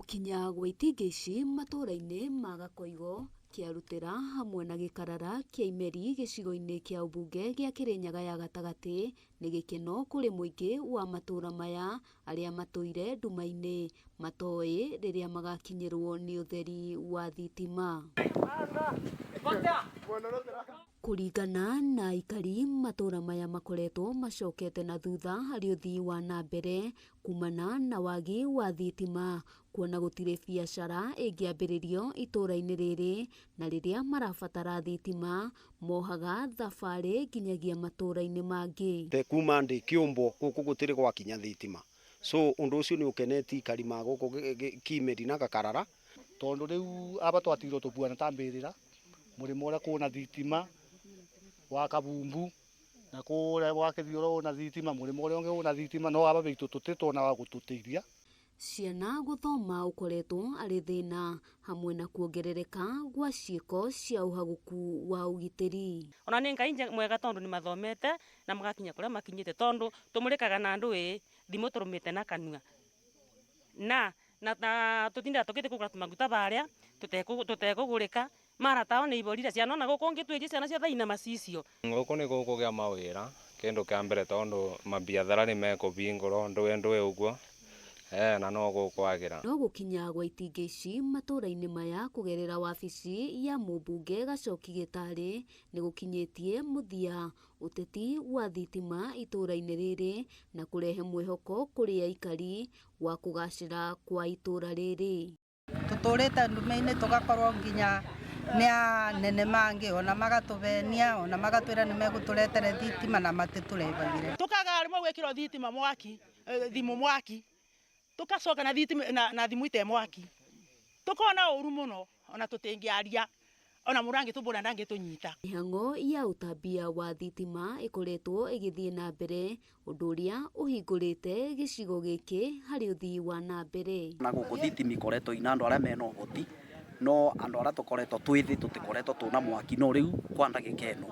Gũkinya gwa itingĩ ici matũũra-inĩ ma Gakoigo, Kĩarutĩra hamwe na Gĩkarara kĩa Imeri gĩcigo-inĩ kĩa ũmbunge gĩa Kĩrĩnyaga ya gatagatĩ nĩ gĩkeno kũrĩ mũingĩ wa matũũra maya arĩa matũire nduma-inĩ matoĩ rĩrĩa magakinyĩrwo nĩ ũtheri wa thitima. Kũringana na aikari, matũũra maya makoretwo macokete na thutha harĩ ũthii wa na mbere kumana na wagi wa thitima, kuona gũtirĩ biacara ĩngĩambĩrĩrio itũũra-inĩ rĩrĩ, na rĩrĩa marabatara thitima mohaga thabarĩ nginyagia matũũra-inĩ mangĩ. Kuma ndĩ kĩũmbwo gũkũ gũtirĩ gwakinya thitima, so ũndũ ũcio nĩ ũkenetie aikari ma gũkũ Kimeri na Gakarara. Tondũ rĩu aba twatigirwo tũbuana ta mbĩrĩra, mũrĩmo ũrĩa kwĩna thitima wa Kabumbu, na kũrĩa gwa Kĩthiũrũ kwĩna thitima, mũrĩmo ũrĩa ũngĩ kwĩna thitima, no aba baitũ tũtirĩ twona wa gũtũteithia. Ciana gũthoma ũkoretwo arĩ thĩna hamwe na kuongerereka gwa ciĩko cia ũhagũku wa ũgitĩri. Ona nĩ Ngai mwega tondũ nĩ mathomete na magakinya kũrĩa makinyĩte tondũ tũmũrĩkaga na ndũĩ, thimũ tũrũmĩte na kanua. Na na na tũtindaga tũgĩthiĩ kũgũra tũmaguta barĩa tũtekũgũrĩka, mara tao nĩ iborire ciana ona gũkũ ũngĩtuĩria ciana ciothe ina macicio. Gũkũ nĩ gũkũgĩa mawĩra, kĩndũ kĩa mbere tondũ mabiathara nĩ mekũbingũrwo ndũĩ ndũĩ ũguo, na no gũkwagĩra. No gũkinya gwa itingĩ ici matũũra-inĩ maya kũgerera wabici ya mũmbunge Gachoki Gĩtarĩ nĩ gũkinyĩtie mũthia Ũteti wa thitima itũũra-inĩ rĩrĩ na kũrehe mwĩhoko kũrĩ aikari wa kũgacĩra kwa itũũra rĩrĩ. Tũtũrĩte ndume-inĩ tũgakorwo nginya nĩ anene mangĩ ona magatũhenia ona magatwĩra nĩ megũtũretere thitima na matitũrehagĩre. Tũkaga rĩmwe gwĩkĩrwo thitima mwaki, thimũ mwaki, tũkacoka na thitima na thimũ ite mwaki. Tũkona ũru mũno ona tũtingĩaria. Ona mũndũ angĩtũbũra ndangĩtũnyita. Mĩhang'o ya ũtambia wa thitima ĩkoretwo ĩgĩthiĩ na mbere, ũndũ ũrĩa ũhingũrĩte gĩcigo gĩkĩ harĩ ũthii wa na mbere. Na gũkũ thitima ikoretwo ina andũ arĩa mena ũhoti, no andũ arĩa tũkoretwo twĩ thĩ tũtikoretwo twĩna mwaki, no rĩu kwa ndagĩka ĩno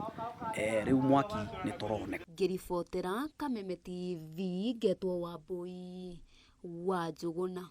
rĩu mwaki nĩ tũroneka. Ngĩribotera Kameme TV ngetwo Wambũi wa Njũgũna.